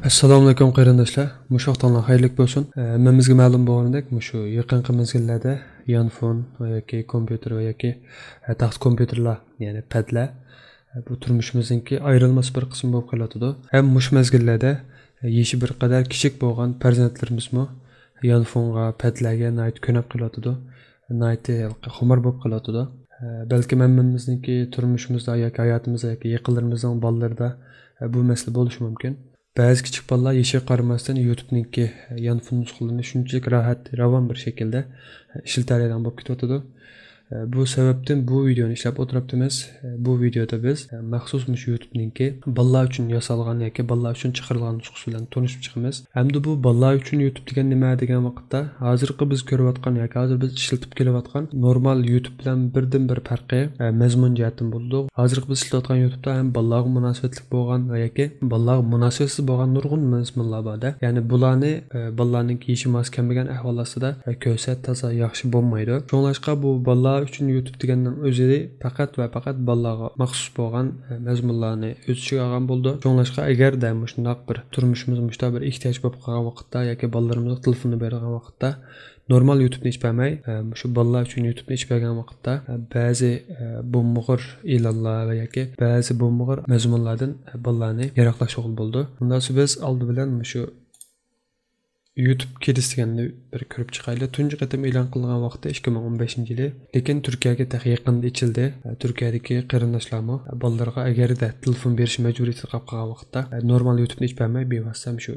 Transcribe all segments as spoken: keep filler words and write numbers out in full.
ئەسسالامۇئەلەيكۇم قېرىنداشلار، مۇشۇ ۋاقتىڭلار خەيرلىك بولسۇن. ئە، ھەممىمىزگە مەلۇم بولغىنىدەك، مۇشۇ يېقىنقى مەزگىللەردە يانفون ۋە ياكى كومپيۇتېر ۋە ياكى، ئە، تاختا كومپيۇتېرلار، يەنى پەدلەر، ئە، بۇ تۇرمۇشىمىزنىڭكى ئايرىلماس بىر قىسمى بولۇپ قېلىۋاتىدۇ. ھەم مۇشۇ مەزگىللەردە، ئە، يېشى بىر قەدەر كىچىك بولغان پەرزەنتلىرىمىزمۇ يانفونغا، پەدلەرگە ناھايىتى كۆنۈپ قېلىۋاتىدۇ. ناھايىتى خۇمار بولۇپ قېلىۋاتىدۇ. ئە، بەلكىم ھەممىمىزنىڭكى تۇرمۇشىمىزدا ياكى ھاياتىمىزدا ياكى يېقىنلىرىمىزنىڭ بالىلىرىدا، ئە، بۇ مەسىلە بولۇشى مۇمكىن. بەزى كىچىك بالىلار يېشىغا قارىماستىن يۇتۇبنىڭكى يانفون نۇسخىلىرىنى شۇنچىلىك راھەت، راۋان بىر شەكىلدە ئىشلىتەلەيدىغان بولۇپ كېتىۋاتىدۇ. بۇ سەۋەبتىن بۇ ۋىدېئونى ئىشلەپ ئولتۇرۇپتىمىز. بۇ ۋىدېئودا بىز مەخسۇس مۇشۇ يۇتۇبنىڭكى بالىلار ئۈچۈن ياسالغان ياكى بالىلار ئۈچۈن چىقىرىلغان نۇسخىسى بىلەن تونۇشۇپ چىقىمىز. ئەمدى بۇ بالىلار ئۈچۈن يۇتۇب دېگەن نېمە دېگەن ۋاقىتتا، ھازىرقى بىز كۆرۈۋاتقان ياكى ھازىر بىز ئىشلىتىپ كېلىۋاتقان نورمال يۇتۇب بىلەن بىردىن بىر پەرقى، ئە، مەزمۇن جەھەتتىن بولىدۇ. ھازىرقى بىز ئىشلەتكەن يۇتۇبتا ھەم بالىلارغا مۇناسىۋەتلىك بولغان ۋە ياكى بالىلارغا مۇناسىۋەتسىز بولغان نۇرغۇن مەزمۇنلار بار-دە. يەنى بۇلارنى، ئە، بالىلارنىڭ يېشى ماس كەلمىگەن ئەھۋال ئاستىدا، ئە، كۆرسە تازا ياخشى بولمايدۇ. شۇڭلاشقا بۇ بالىلار ئۈچۈن يۇتۇب دېگەننىڭ ئۆزى پەقەت ۋە پەقەت بالىلارغا مەخسۇس بولغان، ئە، مەزمۇنلارنى ئۆز ئىچىگە ئالغان بولىدۇ. شۇڭلاشقا ئەگەردە مۇشۇنداق بىر تۇرمۇشىمىز مۇشۇنداق بىر ئېھتىياج بولۇپ قالغان ۋاقىتتا ياكى بالىلىرىمىزغا تېلېفوننى بېرىدىغان ۋاقىتتا، نورمال يۇتۇبنى ئېچىپ بەرمەي، ئە، مۇشۇ بالىلار ئۈچۈن يۇتۇبنى ئېچىپ بەرگەن ۋاقىتتا، ئە، بەزى، ئە، بومبىغۇر ئېلانلار ۋە ياكى بەزى بومبىغۇر مەزمۇنلاردىن، ئە، بالىلارنى يىراقلاشتۇرغىلى بولىدۇ. ئۇنداق بولسا بىز ئالدى بىلەن مۇشۇ يۇتۇب كىدس دېگەننى بىر كۆرۈپ چىقايلى. تۇنجى قېتىم ئېلان قىلىنغان ۋاقتى ئىككى مىڭ ئون بەشىنچى يىلى. لېكىن تۈركىيەگە تېخى يېقىندا ئېچىلدى. ئە، تۈركىيەدىكى قېرىنداشلارمۇ، ئە، بالىلىرىغا ئەگەردە تېلېفون بېرىش مەجبۇرىيىتىدە قاپ قالغان ۋاقىتتا، ئە، نورمال يۇتۇبنى ئېچىپ بەرمەي، بىۋاسىتە مۇشۇ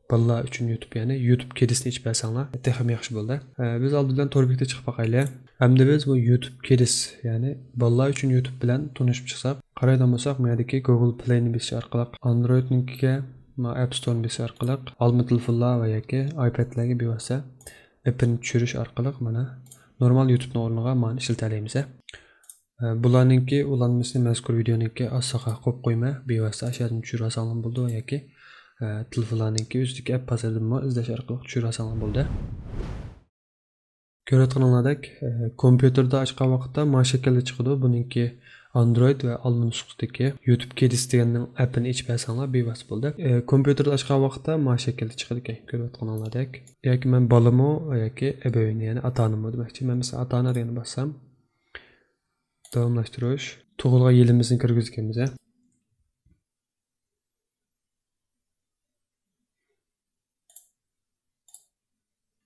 بالىلار ئۈچۈن يۇتۇب، يەنى يۇتۇب كىدسنى ئېچىپ بەرسەڭلار تېخىمۇ ياخشى بولدى. ئە، بىز ئالدى بىلەن تور بېكىتىگە چىقىپ باقايلى. ئەمدى بىز بۇ يۇتۇب كىدس، يەنى بالىلار ئۈچۈن يۇتۇب بىلەن تونۇشۇپ چىقساق، قارايدىغان بولساق، بۇ يەردىكى گوگل پلەينى بېسىش ئارقىلىق، ئاندرويدنىڭكىگە، ما، ئەپ ستورنى بېسىش ئارقىلىق، ئالما تېلېفونلار ۋە ياكى ئايپەدلەرگە بىۋاسىتە ئېپىنى چۈشۈرۈش ئارقىلىق مانا نورمال يۇتۇبنىڭ ئورنىغا مانى ئىشلىتەلەيمىز. ئە، بۇلارنىڭكى ئۇلانمىسىنى مەزكۇر ۋىدېئونىڭكى ئاستىغا قويۇپ قويىمەن. بىۋاسىتە ئاشۇ يەردىن چۈشۈرۈۋالساڭلار بولىدۇ ياكى، ئە، تېلېفونلارنىڭكى ئۆزىدىكى ئەپ بازىرىدىنمۇ ئىزدەش ئارقىلىق چۈشۈرۈۋالساڭلار بولدى. كۆرۈۋاتقىنىڭلاردەك، ئە، كومپيۇتېردا ئاچقان ۋاقىتتا ما شەكىلدە چىقىدۇ. بۇنىڭكى ئاندرويد ۋە ئالما نۇسخىسىدىكى يۇتۇب كىدس دېگەننىڭ ئەپىنى ئېچىپ بەرسەڭلار بىۋاسىتە بولدى. ئە، كومپيۇتېردا ئاچقان ۋاقىتتا ما شەكىلدە چىقىدىكەن، كۆرۈۋاتقىنىڭلاردەك. ياكى مەن بالىمۇ ياكى ئەبەۋەينى، يەنى ئاتا-ئانىمۇ دېمەكچى. مەن مەسىلەن ئاتا-ئانا دېگەننى باسسام، داۋاملاشتۇرۇش. تۇغۇلغان يىلىمىزنى كىرگۈزگەنمىز.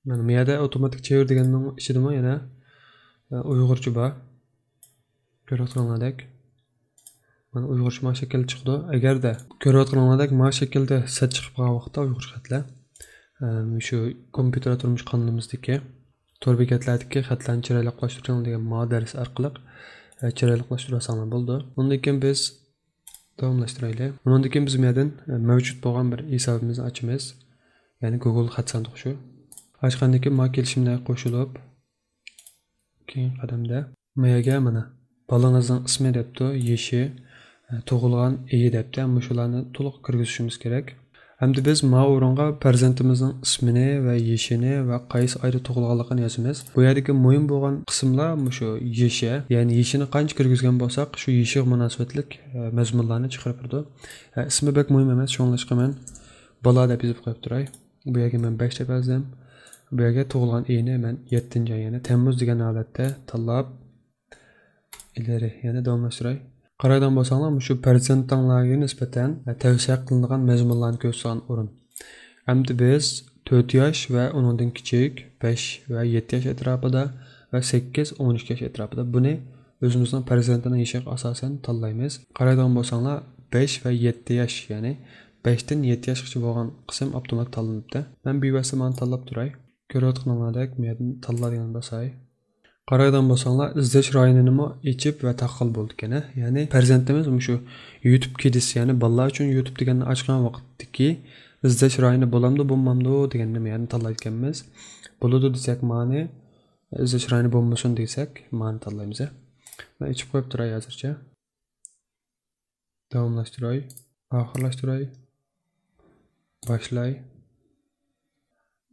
مانا بۇ يەردە ئاپتوماتىك چېۋىر دېگەننىڭ ئىچىدىمۇ يەنە، ئە، ئۇيغۇرچە بار. كۆرۈۋاتقىنىڭلاردەك. مانا ئۇيغۇرچە ما شەكىلدە چىقىدۇ. ئەگەردە كۆرۈۋاتقىنىڭلاردەك ما شەكىلدە سەت چىقىپ قالغان ۋاقىتتا ئۇيغۇرچە خەتلەر، ئە، شۇ كومپيۇتېر تۇرمۇش قانىلىمىزدىكى تور بېكەتلەردىكى خەتلەرنى چىرايلىقلاشتۇرۇڭ دېگەن ما دەرس ئارقىلىق، ئە، چىرايلىقلاشتۇرۇۋالساڭلار بولىدۇ. ئۇندىن كېيىن بىز داۋاملاشتۇرايلى. ئۇنىڭدىن كېيىن بىز بۇ يەردىن، ئە، مەۋجۇت بولغان بىر ھېسابىمىزنى ئاچىمىز. يەنى گوگل خەت ساندۇقى شۇ. ئاچقاندىن كېيىن ما كېلىشىملەرگە قوشۇلۇپ، كېيىنكى قەدەمدە ما يەرگە مانا بالىڭىزنىڭ ئىسمى دەپتۇ، يېشى، ئە، تۇغۇلغان ئېيى دەپتۇ. مۇشۇلارنى تولۇق كىرگۈزۈشىمىز كېرەك. ئەمدى بىز ما ئورۇنغا پەرزەنتىمىزنىڭ ئىسمىنى ۋە يېشىنى ۋە قايسى ئايدا تۇغۇلغانلىقىنى يازىمىز. بۇ يەردىكى مۇھىم بولغان قىسىملار مۇشۇ يېشى، يەنى يېشىنى قانچە كىرگۈزگەن بولساق، شۇ يېشىغا مۇناسىۋەتلىك، ئە، مەزمۇنلارنى چىقىرىپ بېرىدۇ. ئە، ئىسمى بەك مۇھىم ئەمەس، شۇڭلاشقا مەن بالا دەپ يېزىپ قويۇپ تۇراي. بۇ يەرگە مەن بەش دەپ يازدىم. بۇ يەرگە تۇغۇلغان ئېيىنى مەن يەتتىنچى ئاي، يەنى تەممۇز دېگەن ھالەتتە تاللاپ، ئىلگىرى، يەنە داۋاملاشتۇراي. قارايدىغان بولساڭلار، مۇشۇ پەرزەنتىڭلارغا نىسبەتەن، ئە، تەۋسىيە قىلىنىدىغان مەزمۇنلارنى كۆرسىتىدىغان ئورۇن. ئەمدى بىز تۆت ياش ۋە ئۇنىڭدىن كىچىك، بەش ۋە يەتتە ياش ئەتراپىدا ۋە سەككىز، ئون ئىككى ياش ئەتراپىدا. بۇنى ئۆزىمىزنىڭ پەرزەنتىنىڭ يېشىغا ئاساسەن تاللايمىز. قارايدىغان بولساڭلار، بەش ۋە يەتتە ياش، يەنى بەشتىن يەتتە ياشقىچە بولغان قىسىم ئاپتومات تاللىنىپتۇ. مەن بىۋاسىتە مانا تاللاپ تۇراي. كۆرۈۋاتقىنىڭلاردەك، بۇ يەردىن تاللا دېگەننى باساي. قارايدىغان بولساڭلار، ئىزدەش رايونىنىمۇ ئېچىپ ۋە تاققىلى بولىدىكەن، ھە؟ يەنى پەرزەنتىمىز مۇشۇ يۇتۇب كىدس، يەنى بالىلار ئۈچۈن يۇتۇب دېگەننى ئاچقان ۋاقىتتىكى ئىزدەش رايونى بولامدۇ، بولمامدۇ دېگەننى يەنى تاللايدىكەنمىز. بولىدۇ دېسەك، مانى، ئىزدەش رايونى بولمىسۇن دېسەك، مانى تاللايمىز، ھە؟ مەن ئېچىپ قويۇپ تۇراي ھازىرچە. داۋاملاشتۇراي، ئاخىرلاشتۇراي، باشلاي.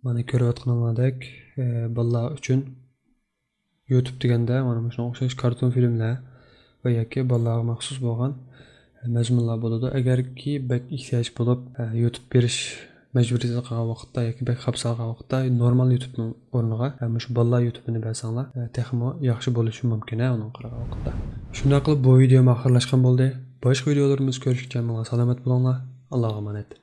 مانا كۆرۈۋاتقىنىڭلاردەك، ئە، بالىلار ئۈچۈن يۇتۇب دېگەندە مانا مۇشۇنىڭغا ئوخشاش كارتون فىلىملەر ۋە ياكى بالىلارغا مەخسۇس بولغان، مەزمۇنلار بولىدۇ. ئەگەركى بەك ئېھتىياج بولۇپ، يۇتۇب بېرىش مەجبۇرىيىتىدە قالغان ۋاقىتتا ياكى بەك خاپا قالغان ۋاقىتتا نورمال يۇتۇبنىڭ ئورنىغا مۇشۇ بالىلار يۇتۇبىنى بەرسەڭلار، تېخىمۇ ياخشى بولۇشى مۇمكىن، ئۇنىڭ قارىغان ۋاقىتتا. شۇنداق قىلىپ بۇ ۋىدېيوم ئاخىرلاشقان بولدى. باشقا ۋىدېيولىرىمىزدا كۆرۈشكىچە ماڭا سالامەت بولۇڭلار. ئاللاغا ئامانەت.